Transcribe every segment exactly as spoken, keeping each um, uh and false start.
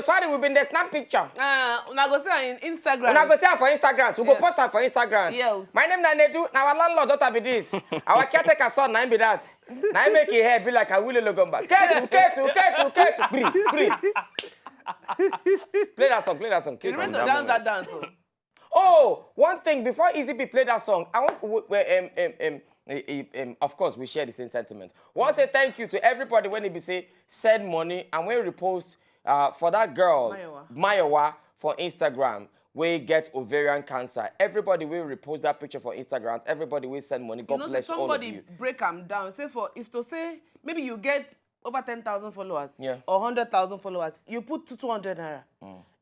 Sorry, we been dey snap picture. Uh, una go see am in Instagram. Una go see am for Instagram. We go Yeah. post am for Instagram. Yes. My name na Nedu. Na our landlord daughter be this. Our caretaker son na him be that. Na him make him hair be like a willow logomba. Ketu, ketu, ketu, ketu. Bri, bri. Play that song. Play that song. You Ketu, need to that dance moment. That dance. Oh. Oh, one thing before Easy B play that song, I want we, we, um, um, um, eh, eh, um, of course we share the same sentiment. We want to say thank you to everybody when they be say send money and when repost uh, for that girl Mayowa. Mayowa for Instagram. We get ovarian cancer. Everybody will repost that picture for Instagram. Everybody will send money. God You know, say bless all of somebody you. Break am down. Say for if to say maybe you get over ten thousand followers Yeah. or hundred thousand followers, you put two hundred naira.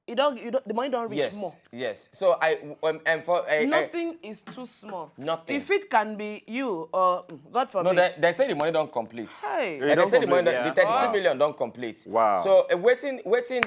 It don't, you don't, the money don't reach Yes, more. Yes. So I um, and for I, I, Nothing is too small. Nothing. If it can be you or mm, God no, forbid. they, they say the money don't complete. Hey. It And they don't say the money, complete, the yeah. thirty-two Wow. million don't complete. Wow. So uh, waiting, waiting,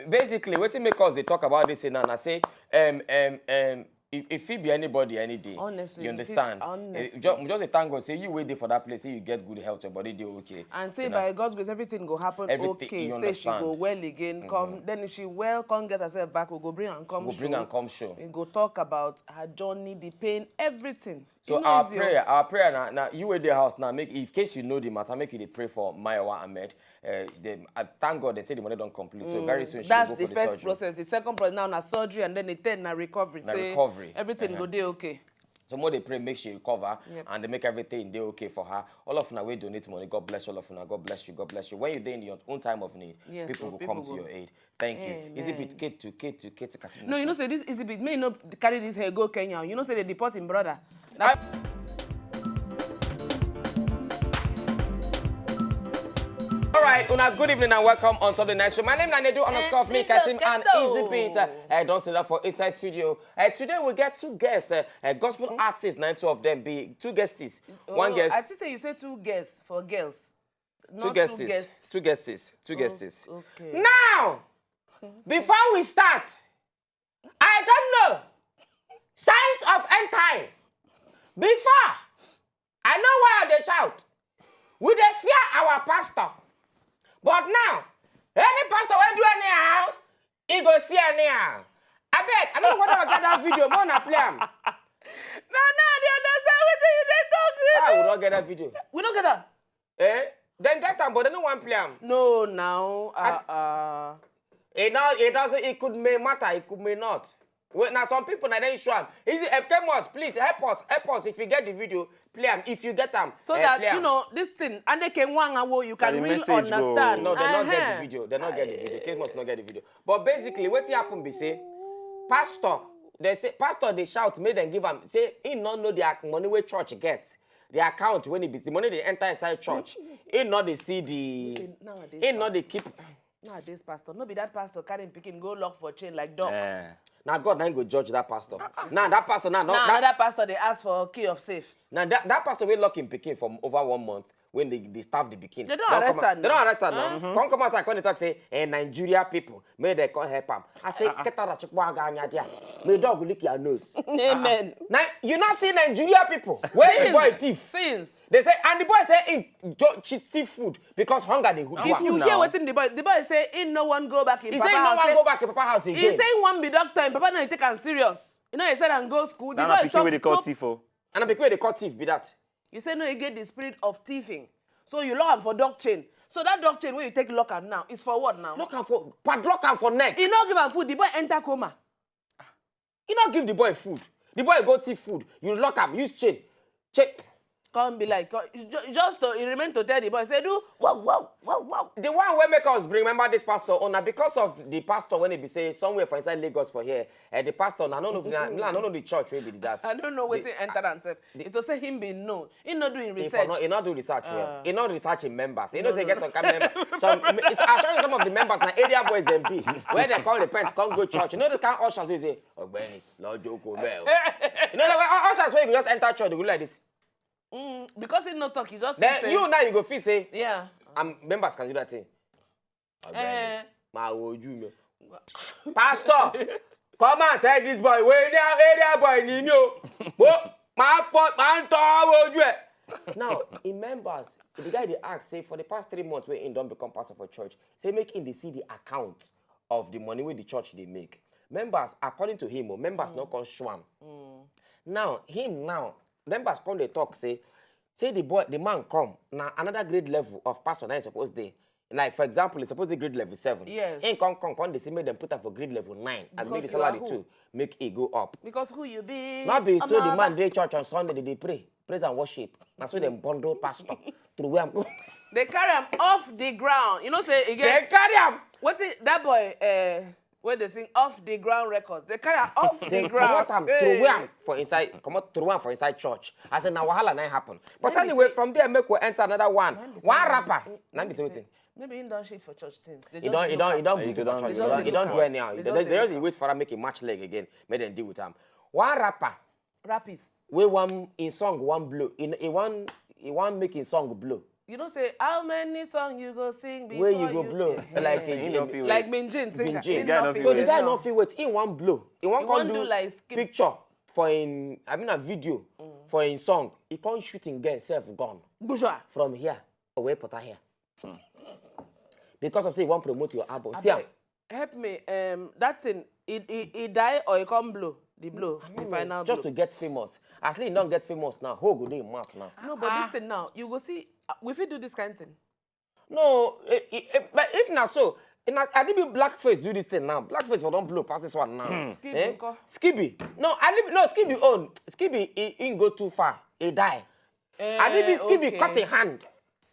basically waiting make us they talk about this now. And I say, um, um, um, if, if it be anybody any day, Honestly, you if it- understand? honestly. Eh, just, just a thank God say you wait there for that place, say you get good health, your body do okay. And say You know? by God's grace, everything go happen Everything, okay. You Say she understand? Go well again. Come then if she well, come get herself back. We go bring and come. Go bring Show. And come show. We go talk about her journey, the pain, everything. So You know our it's your- prayer, our prayer now, now you wait the house now. Make in case you know the matter, make you dey pray for Mayowa Ahmed. Uh, they, I thank God they say the money don't complete. So very soon she That's will the go for first the surgery. Process. The second process now na surgery, and then the third na recovery. Na Say recovery. Everything Uh-huh. Go dey okay. So more they pray make she recover Yep. And they make everything they okay for her. All of una we donate money. God bless all of una. God bless you. God bless you. When you dey in your own time of need, Yes, people so will people come to go- your aid. Thank you. Is it Amen. Bit K two, K two, K two? No, you know say this Easy Bit. May you not carry this hair go Kenya. You know say they deport him brother. I- All right, una good evening and welcome on top the night show. My name is Nedu underscore of me, Katim and Easy Beat. Uh, I don't say that for inside studio. Uh, today we get two guests, uh, uh, gospel artists, nine two of them be two guesties. One Oh, guest, I think say you say two guests for girls. Two guesties, two guesties, two guesties. Okay. Now, before we start, I don't know signs of end time. Before, I know why they shout. We dey fear our pastor. But now, any pastor wey do anyhow, he go see anyhow. I beg, I don't know what I get that video. More na play am. No, no, they understand what you dey talk. Ah, we don't get that video. We don't get that. Eh? Then get am, but they no one play am. No, now, uh, uh. It now it doesn't. It could may matter. It could may not. Well, now some people now they show am. Is it Kemos? Please help us. Help us if you get the video. Play am. If you get am, So eh, that play am. You know this thing, and they can one hour you can Can the really message go- understand. No, they not get Uh-huh. The video. They not get the video. Kemos not get the video. But basically, what happen be say, pastor, they say pastor they shout, make them give am. Say he not know the ac- money where church get, the account when it be the money they enter inside church. He not they see the. Listen, nowadays, He not they keep. Nowadays, pastor, no be that pastor carrying picking go lock for chain like dog. Eh. Now God now go judge that pastor. Now that pastor now Now that, another pastor they ask for key of safe. Now that, that pastor will lock him picking for over one month when they, they staff the picking. They don't arrest am They now. Don't arrest am now. Come come outside when they talk say, eh, Nigeria people, may they come help am. I say, Ketara chikwa aga anya dia. May dog lick your nose. Amen. Now you not see Nigeria people. Where the boy thief? Since They say, and the boy say, in jo- she thief food because hunger they hood If you Now. Hear wetin the boy, the boy say he no one go back in He papa say he no house. One Say- Go back in papa house He again. Say he one be doctor in papa now he take am serious. You know he said and go school. The Now na boy pikin wey dey call talk- thief o. And I be the call thief be that. You say no, he get the spirit of thieving. So you lock am for dog chain. So that dog chain where you take lock am now is for what now? Lock am for padlock am for neck. He no give am food. The boy enter coma. You not give the boy food. The boy go thief food. You lock am, use chain. Chain. Come be like, co- ju- just to, he remain to tell the boy, say, do, wow, wow, wow, wow. The one wey make us bring remember this pastor owner because of the pastor when he be say somewhere for inside Lagos for here. And the pastor, I don't know, I don't know the church wey be that. I don't know wetin enter am sef. If to say him be no, he no do him He research. Not, he not do research well. Ah. He not research in members. He know say get some kind of members. Some, it's, I show you some of the members. Now area boys them be where they come repent, come go church. You know the kind of ushers wey say, Ogbeni, no joke, man. You know the way ushers wey you just enter church, they go like this. Mm, because he no talk, he just Then think say, you now you go feel say, yeah. And members can do that thing. Eh. My old you, pastor, come and tell this boy, where area, area boy need you. What? My foot, my tall old you. Now, in members, the guy they ask say for the past three months when he don't become pastor for church, say make him the see the account of the money wey the church dey make. Members, according to him, oh, members no come show am. Now, him now, members come dey talk say, say the boy, the man come, na another grade level of pastor na him suppose dey. Like, for example, he suppose dey grade level seven. Yes. Him come, come, come dey say make dem put am for grade level nine and make the Because you are salary who? Too make e go up. Because who you be? No be so the Omo, man dey church on Sunday, they dey pray, praise and worship. Na so dem bundle pastor throw am go. They carry am off the ground. You know say e They get carry am. Wetin that boy uh, wey dey sing off the ground records? They carry am off the They ground. Comot am, Hey. throw am for inside, comot, throw am for inside church. I say na wahala na happen. But Let me anyway, see. From there make we enter another one. Let me see. One rapper. Na be say wetin? Maybe he don shit for church since. They He just don, dey he look don, he am. don He book for don- church. he He don don, he dey don look do am. anyhow. They They just don, dey they just look dey wait for am make him match leg again. Make dem deal with am. One rapper Rapist. wey one in song one blow. In, in one, he wan make him song blow. You know say how many songs you go sing before Where you go blow like He a no fit Like wait. Minjin singer. Binjin. He Guy no no fit fit So the wait. guy no fit wait. He wan blow. He wan He come wan do do like skip. Picture for him, I mean a video for him song. He come shoot him girl self gun Gbusha. From here. Away put here. Because of say you wan promote your album. See am. Abeg, help me. Um, that thing, he, he, he die or he come blow the blow, the final Just blow. To get famous. At least he don get famous now. Who go dey him mouth now? No, but this thing now, you go see. Uh, we fit do this kind thing. No, eh, eh, eh, but if na so, na I be blackface do this thing now. Blackface for don blow pass this one now. Skibidi nko? Skibidi. No, I leave, no Skibidi own. Skibidi, he, he go too far. He die. I leave Eh, Skibidi okay. Cut him hand.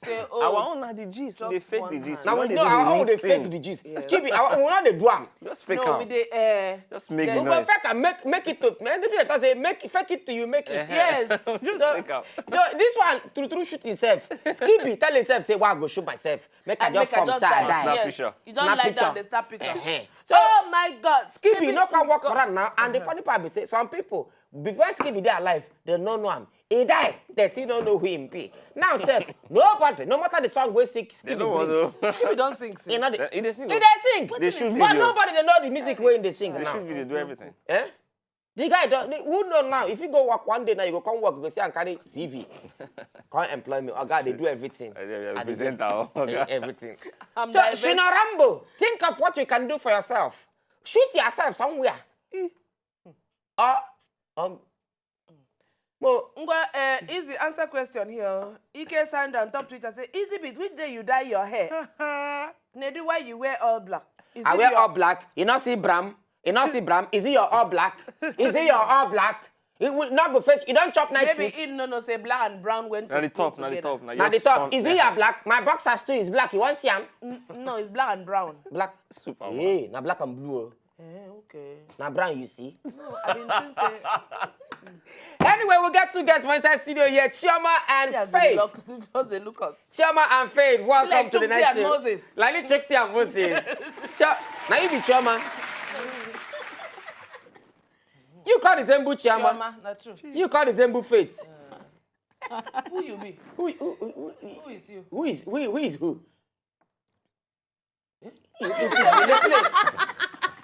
Say, oh, Our own na the gist. They just fake one the gist. hand. Now We we no know dey do our own unique dey fake thing. The gist. Yes. Skibidi, our own no dey do am. Just fake No, am. we dey. Uh, Just make We noise. go fake am, make make it to. Many people talk say make fake it till you make it. Eh-heh. Yes. Just So, fake am. So this one, true true, shoot himself. Skibidi tell himself say, "Why I go shoot myself? Make I And just make I form just side die. die." Snap Yes. picture. You don't Snap like picture. that, they snap picture. Eh-heh. So Oh my God. Skibidi no come is walk go- around now, and the funny part be say some people before Skibidi dey alive, they no know am. He die, they still no know who him be. Now sef, nobody, no matter the song wey sick They Skibidi no wan bring, know. Skibidi don sing since. he no dey. Eh, he dey sing He o. dey sing. They shoot But video. Nobody dey know the music wey he dey sing They now. Shoot video, do everything. Eh? The guy don, who know now? If you go work one day now, you go come work, you go see and carry T V, come employ me. Oga, they do everything. I dey I dey do represent our e- oga. Everything. I'm So diverse. Shino Rambo, think of what you can do for yourself. Shoot yourself somewhere. Or um, well, Ngwa, uh, easy answer question here. Ike signed on top Twitter say, "Easy beat, which day you dye your hair? Nedu, why you wear all black? Is I it wear your- all black. You not see Bram. You not see Bram. Is it your all black? Is it your all black? You will not go face. You don't chop night Maybe food. He no know say black and brown went Na to the school top, na the together. Top, na Now the just top. on- Is it your black? My boxers too is black. You want see am? N- No, it's black and brown. Black. Super. Hey, now black and blue. Oh. Eh, okay. Now brown, you see. No, I been think say Anyway, we get two guests for inside studio here, Chioma and see as they Faith. look, just they look us. Chioma and Faith, welcome Like to the Chuksi next and show. Moses. Like Chuksi and Moses. Cho- now you be Chioma. You call the Zembu Chioma. Chioma, na true. You call the Zembu Faith. Who you be? Who, who, who, who, Who is you? Who is who? Who is who? You dey play.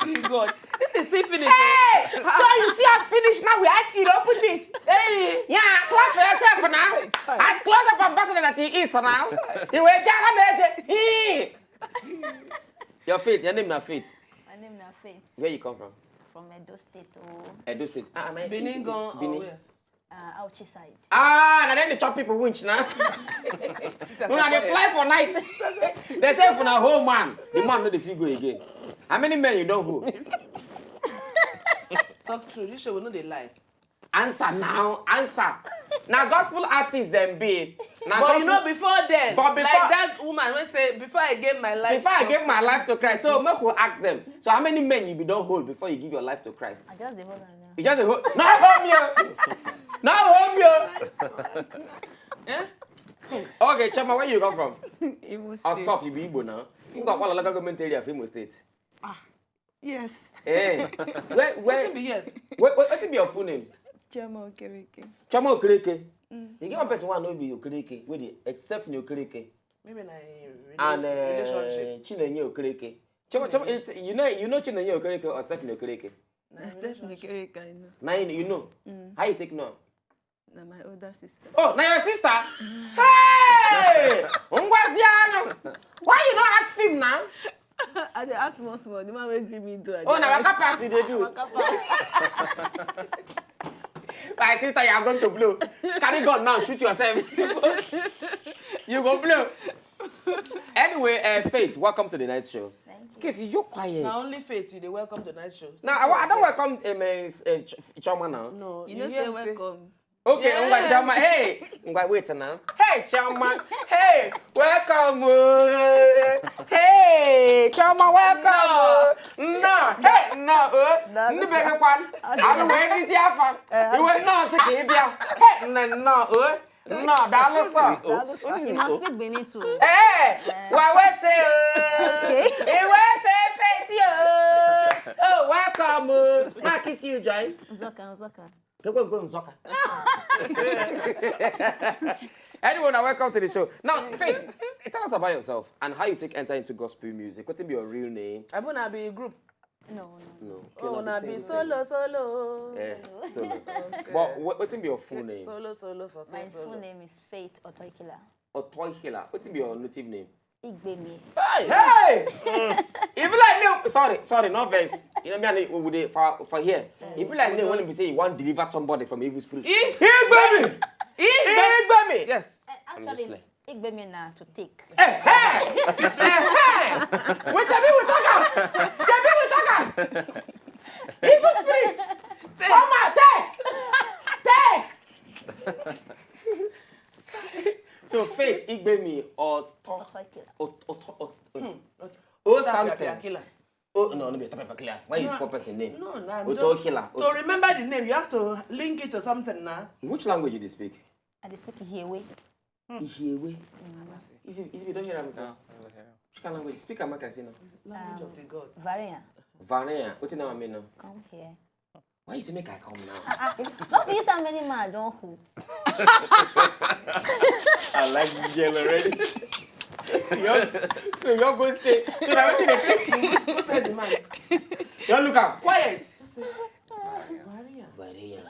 Oh God, this is still finish. Hey! So you see us finish now, we ask you to put it. Hey! Yeah, clap for yourself now. As close up ambassador that he is now. He will jara meje. He. Your Faith, your name na Faith. My name na Faith Where you come from? From Edo State. Oh, Edo State. Ah, my Benin easy. gone or Benin. Where? Uh, Auchi side. Ah, na dem dey chop people winch na. Una dey fly for night. They say if una hold man, the man no dey fit go again. How many men you don hold? Talk true. This show we no dey lie. Answer now, answer. Na gospel artist dem be. Na But gospel, you know before then, But before- like that woman wey say, "Before I gave my life." Before I gave my life to Christ, so make we ask them. So how many men you be don hold before you give your life to Christ? I just dey hold am now. You just dey hold. No hold me o. No hold me o. Eh? Okay, Chioma, where you come from? Imo Or State. Scoff, you be Igbo now. You got one local government area for Imo State. Yes. Eh. Where, where, Wetin be yes? What, what, what be your full name? Chioma Okereke. Chioma Okereke. You get one person one no be Okereke. Wait, it's Stephanie Okereke Maybe na a and rela- uh, relationship. Chinenye Okereke. Chioma, Chioma, it's, you know, you know Chinenye Okereke or Stephanie Okereke? Na Stephanie Okereke, I know. Now you, you know. How you take know? Na my older sister. Oh, now your sister. Hey, Ngwaziano. Why you not ask him now? I dey ask small small. The man wey gree me do. I Oh, dey na ask. waka pass e dey do. Waka pass. My sister, you are going to blow. Carry gun now, shoot yourself. You go blow. Anyway, uh, Faith, welcome to the night show. Thank you. Kate, you quiet. Na only Faith you dey welcome the night show. Now, I, wa- I don't welcome um, uh, uh, Ch- Chioma now. No, You know hear say me say- welcome. Okay, ngwa Chioma. Hey, ngwa wait now. Hey, Chioma. Hey, welcome. Oh. Hey, Chioma, welcome. Oh. No, hey, no. Oh. No, Ndị no, bekekwan. Arụ wee dịzi afa. Iwe nnọọ sị ka ị bịa. Hey, no, no. Oh. No, daalụ sọ. Daalụ sọ. You must speak Benin too. Hey, wa we say. Oh. Okay. Iwe say Faith. Oh. Oh, welcome. Oh. Ma kiss you, joy. Nzoka, Nzoka. Kekwe go Nzoka. Anyway, now welcome to the show. Now, Faith, tell us about yourself and how you take enter into gospel music. What be your real name? Abi una be group? No, no. No. Oh, una be solo solo. Yeah, solo. But what, what be your full name? Solo solo for My solo. Full name is Faith Otoikila. Otoikila. What be your native name? Igbemi. Hey! If you like me, sorry, sorry, no vex. You know me and we dey for for here. If you like me, when you say you want to deliver somebody from evil spirit. Ih! Igbemi! Igbemi! Igbemi! Yes. I'm just Actually, playing. Igbemi na to take. Hey, hey, hey, hey. Wait, Shebi we talk am. Shebi we talk am. Evil spirit. Come out, take. Take. So Faith Igbemi or to, Otoikila. or, or, or, or, oh something. Killer. Oh no, no be Otoikila. Why you spoil person name? No, no, I'm Otoikila. just, to remember the name, you have to link it to something now. Which language you dey speak? I dey speak Ihiwe. Ihiwe. Is it, is it, you don't hear am before? Which kind of language? Speak Amaka, say no. Language of the gods. Varia. Varia. What you know I mean now? Come here. Why you say make I come now? No be you say many man don who. I like the girl already. Yo, so you go stay. So now what you dey think? Go tell the man. You look am. Quiet. Say, Varia. Varia.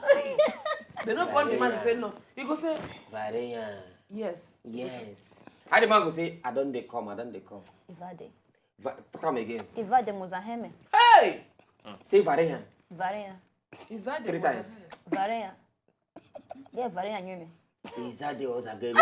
They don't want the man to say no. He go say, Varia. Yes. Yes. How the man go say, I don't dey come, I don't dey come. Ivade. Va- Talk am again. Ivade Muzaheme. Hey! Say Varia. Varia. Is that the Three one? Times. Varia. Yeah, Varia Nyume. Is that the was again?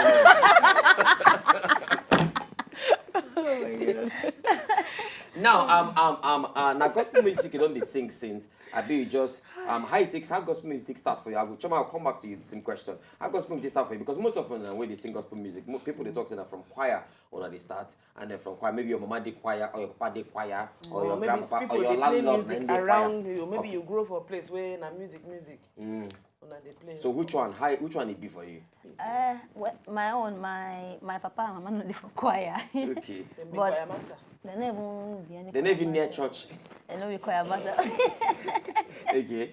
Now, um, um, um, uh, now gospel music you don't dey sing since. I be you just um how it takes how gospel music start for you. I go Chioma, I'll come back to you the same question. How gospel music start for you because most of them when they sing gospel music, mo- people they talk say that from choir when they start and then from choir maybe your mama dey choir or your papa dey choir or Or your maybe grandpapa people or your dey play landlord music na dey choir. Around you. Maybe you grow for a place where na music, music. Una dey play. So which one? How which one it be for you? Uh, well, my own, my my papa and mama no dey for choir. Okay. Dem be But- choir master. They no even be any They choir never near master. Church. They no be choir master. Okay.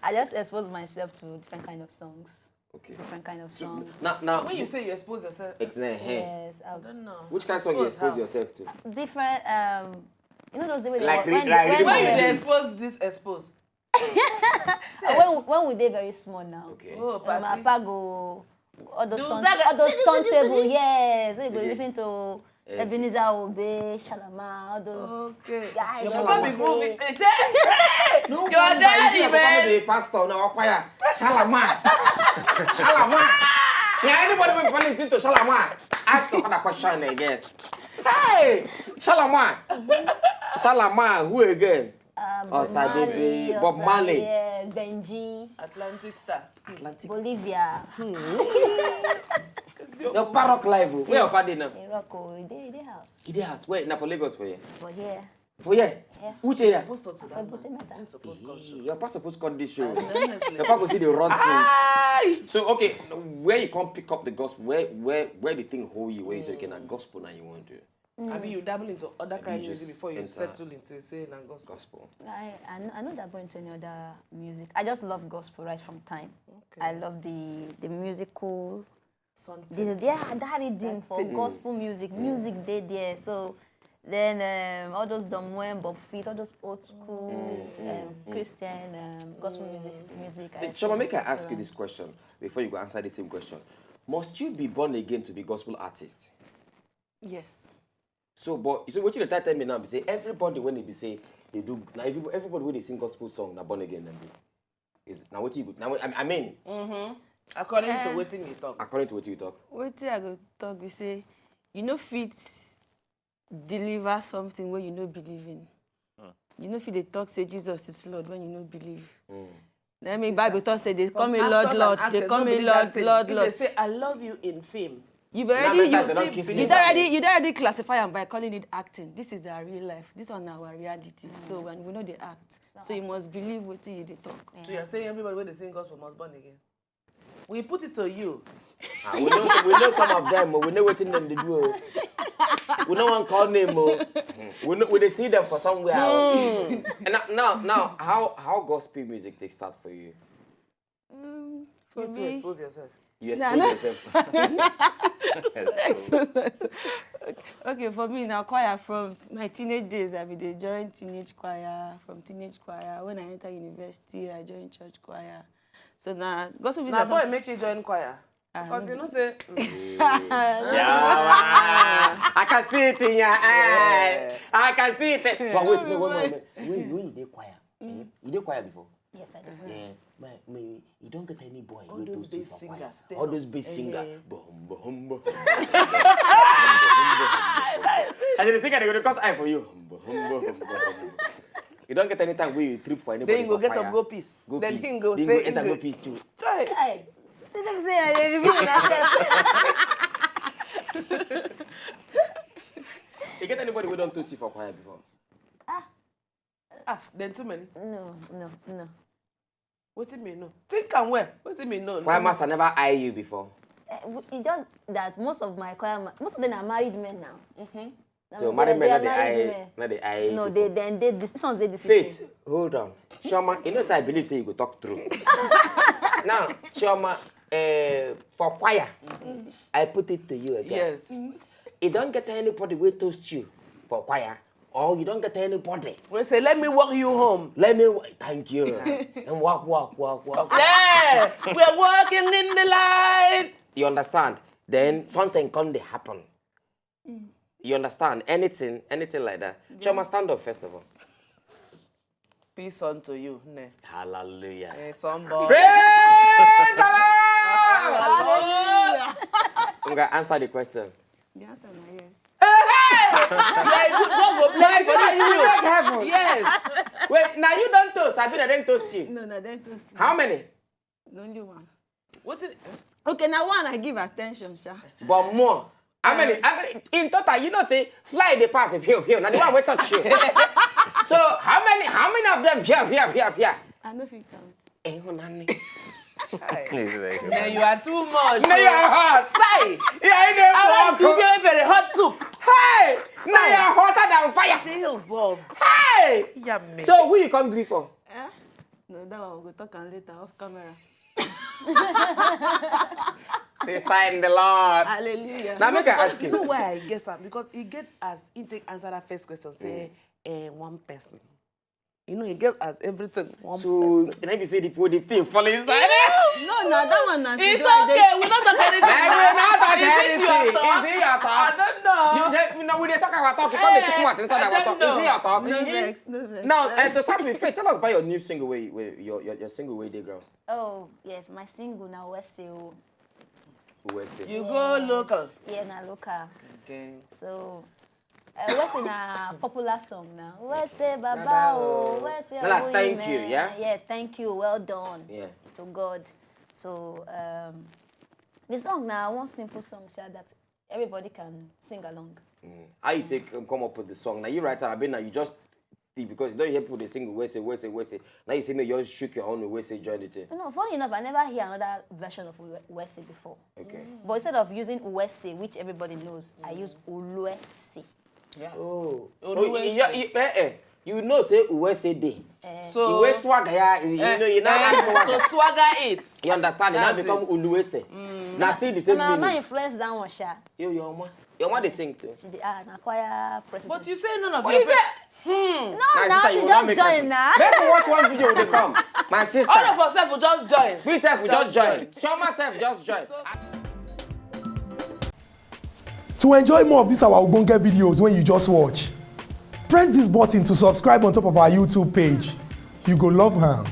I just expose myself to different kind of songs. Okay. Different kind of So songs. now now When you say you expose yourself, Ex- eh, eh. Yes, I I've don't know. Which kind of song you Expose expose how? Yourself to? Different. Um, you know those days when they Like were- re- when, like when, real When you they- dey memories. Expose this, expose. when, when we dey very small now. Okay. Oh, When my party. papa go all those Do stunt, zaga- all those stunt table, yes. So you go Yeah. Listen to Eh. Ebenezer Obey, Shalama, all those. Okay. Guys, Your Shalama. Papa be groovy. Hey, hey, No your wonder you see daddy, your papa man. Be a pastor now choir. Shalama. Shalama. Yeah, anybody who want to listen to Shalama, ask your father question again. Hey, Shalama. Shalama, who again? Um, Osadebe, Bob Marley. Yes, Benji, Atlantic Star. Atlantic. Bolivia, The Parrock Live. Where your father now? Iroko, they they house. He dey house. Where? Now for Lagos for here. But here, For here. Yes. Which area? Post up to that Ebute man. Meta. It's supposed to come. Your pastor supposed to come this show. Honestly. Your pastor go see the run things. Aye. So okay, where you come pick up the gospel? Where where where the thing hold you? Where you say okay, now gospel now you want to? Abi you dabble into other kind You of music just before you enter. Settle into say na gospel? Gospel. I I n- I no dabble into any other music. I just love gospel right from time. Okay. I love the the musical. Something. The, yeah, that rhythm for That thing. Gospel music. Music dey there. So then um, all those Domwen, Bob Fit, all those old school um, Christian um, gospel music. Music. I Hey, still Chioma, make I listen ask to you am. This question before you go answer the same question. Must you be born again to be gospel artist? Yes. So, but so what you dey try tell me now be say everybody when they be say they do now, everybody, everybody when they sing gospel song na born again dem dey. Is now what you now? I, I mean, According to wetin you talk. According to what you talk, Wetin I go talk be say you no fit deliver something wey you no believe in. You no fit dey talk say Jesus is Lord when you no believe. Na me Bible talk say they call me Lord, Lord, they call me Lord, Lord, Lord. They say I love you in fame. You've already you, They don kiss me. you already you already classify am by calling it acting. This is our real life. This one na our reality. So when we know they act, so you must believe what you dey talk. So you're saying everybody wey dey sing gospel must born again. We put it to you. Ah, we know we know some of them. Oh, we know wetin dem dey do. Oh. We no wan call name. Oh. We know we dey see them for somewhere. Oh. And now, now now how how gospel music take start for you? Um, for You to me, expose yourself. You Nah, expose no. yourself. Okay, for me now, choir from my teenage days, I be dey join teenage choir. From teenage choir, when I enter university, I join church choir. So now, gospel Na music. boy make you join choir. Ah, Because no you know say Yeah, I can see it in your eye. I can see it. But wait, wait, wait, wait, wait. When when you dey choir, eh? You dey choir before? Yes, I do. Yeah. My, my, you don't get any boy. All Wey those toast you bass for singers, choir. they All are- those bass Eh, singer. eh. Boom, boom, boom. And the singer they gonna cut eye for you. Boom, boom, boom, boom. You don't get any time where you trip for anybody. Then you go for get choir. up, go piss. Go Then piss. him go Then say, you go enter him go go- piss too. Chai. Hey, see them say I dey reveal myself. You get anybody who don't toast you for choir before? Ah, then too many. No, no, no. Wetin me know? Think am well. Wetin me know? Choir master never eye you before. Eh, w- It just that most of my choir, ma- most of them are married men now. So They- married men they not are the married eye, men. not the eye. No, People. they then they this one's they discipline. Faith, hold on. Chioma, you know say I believe say you go talk true. Now, Chioma, uh, for choir, I put it to you again. Yes. You don't get anybody will toast you for choir, or you don't get anybody. We say let me walk you home. Let me wa- thank you. And walk, walk, walk, walk. Yeah, we're walking in the light. You understand? Then something come they happen. You understand? Anything, anything like that. Chioma, stand up first of all. Peace unto you, ne. Hallelujah. Eh, somebody. Praise the Lord! Hallelujah. I'm gonna answer the question. The answer na yes. Like, God go bless you for this You field. make heaven. Yes. Wait, now you don't toast. I mean, I didn't toast you. No, no, then toast. How many? Only one. What is Okay, now one I give attention, sha. But more. How many? How many? In total, you know, say fly the pass, pew pew. Now the one we touch you. So how many? How many of them? Pew pew pew pew. I no fit count. Eh, oh, nani. Now you are too much. Now you are hot. Say. Yeah, I know. I like to feel very hot soup. Hey, now you are hotter than fire. Jesus. Hey. Yummy. So who you come grief for? Eh? No, that one we go talk am later off camera. Sister in the Lord. Hallelujah. Now make I ask You know you. Why I guess am? Because he get as he take answer that first question. Say, eh, one person. You know, he get as everything. One So let me say the put the thing fall inside. No, no, that one na It's siddon, okay. We don't talk anything. I will not talk Is it your anything. talk? Is it your I talk? don't know. You just, you know, we dey talk our talk. You come dey Eh, talk inside I our don't talk. know. Is it your talk? No vex, no vex. Now, and to start with, Faith, tell us about your new single, where, where your, your, your single, where they ground. Oh yes, my single now Wese o. Who was it? You go local. Yeah, na local. Okay. So uh, Wese na popular song now. Wese baba o, Wese Nala, owo thank ime. You, yeah? Yeah, thank you. Well done Yeah. To God. So um, the song now one simple song sha, that everybody can sing along. How you take um, come up with the song? Now you write it, I mean, now you just because you don't hear people they sing Wese, Wese, Wese. Now you say me, you just shook your own Wese, join the thing. No, funny enough, I never hear another version of Uwe- Wese before. Okay. But instead of using Uwese, which everybody knows, I use Uluese. Yeah. Oh. Uluwese. Oh, you, you, you, eh, eh. You know, say Uwese day. So Uwe swagger, yeah. You, you know, you know how eh, swagger. To swagger it. You understand? It now That's become it. Uluwese. Now see the same My mama meaning. Influence that one, sha. Yo, your mama, your mama they sing too. She dey ah na choir president. But you say none of What your you say? No, My now sister, she you will just make join happen. now. Make we watch one video, they come. My sister. All of us sef will just join. We sef, we just join. Chioma sef, just join. To enjoy more of these our ogbonge videos wey you just watch, press this button to subscribe on top of our YouTube page. You go love am.